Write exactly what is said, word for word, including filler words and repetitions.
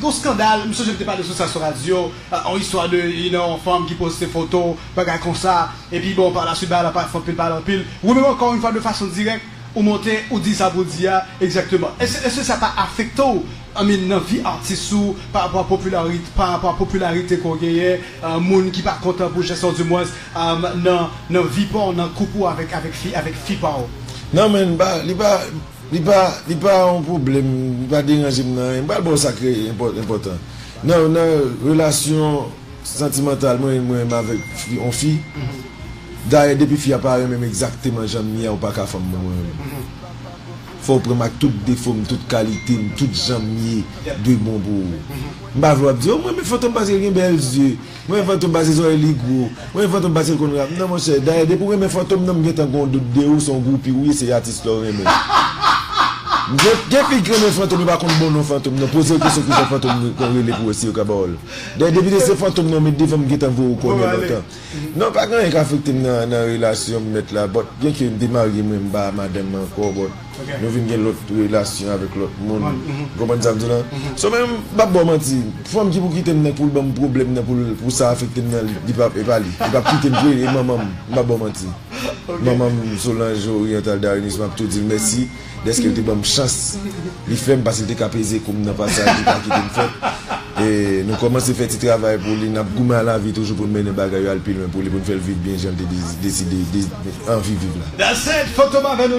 Yon skandal, m sonje m te pale sou sa sou radyo, yon istwa de, you know, yon fanm ki poste foto, bagay konsa, epi bon, pa la swit, bagay la pa fè anpil pale anpil. Ou menm, ankò yon fwa, de fason dirèk, ou monte, ou di sa pou w di a, egzakteman. Èske, èske sa pa afekte w, I mean, nan vi atis ou, pa rapò a popilarite, pa rapò a popilarite ke w genyen, moun ki pa kontan pou jès ou, dimwens, nan, nan vi pa w, nan koup ou avèk, avèk fi, avèk fi pa w? Non, men, li pa, li pa, li pa yon pwoblèm, li pa deranje m nan anyen. M pral ba w sa k enpò-, enpòtan. Nan, nan relasyon santimantal mwen, mwen menm avèk fi, yon fi, dayè, depi fi a pa renmen m egzakteman jan m ye a, ou pa ka fè m mwen renmen. Fò w pran m ak tout defo m, tout kalite m, tout jan m ye, de bon pou ou. M pa vle w ap di, "O, mwen renmen Fantom paske l gen bèl zye. Mwen renmen Fantom paske zòrèy li gwo. Mwen renmen Fantom paske l konn rap." Non, monchè, dayè, depi w renmen Fantom nan, m gentan gen yon dout de ou, se yon groupi ou ye, se atis la w renmen. Gen, gen fi k renmen Fantom, yo pa konn bon non Fantom, non. Poze yo kesyon kijan Fantom konn rele pou wè si yo ka ba w l. Dayè, depi se Fantom nan w met devan m, m gentan voye w kòmè lontan. Non, pa gen anyen k afekte m nan, nan relasyon m nèt la, but byenke m te marye, mwen, m pa madanm mwen ankò, but nou vin gen lòt relasyon avèk lòt moun. Ou konprann sa m di la? So, men, m p ap ba w manti, fanm ki pou kite m nan, pou l ban m pwoblèm nan, pou l, pou sa afekte m nan, li, li p ap, e pa li. Li p ap kite m vre, e manman m, m p ap ba w manti. Manman m, Solange Oriental Darinis, m ap tou di l mèsi dèske l te ban m chans. Li fè m, paske l te ka peze kou m nan pasaj, li pa kite m fèt. E nou kòmanse fè ti travay pou li, n ap goumen a lavi toujou pou n mennen bagay yo al pi lwen pou li, pou n fè l viv byen jan l te de-, deside, de-, anvi viv la. That's it! Fantom avè nou.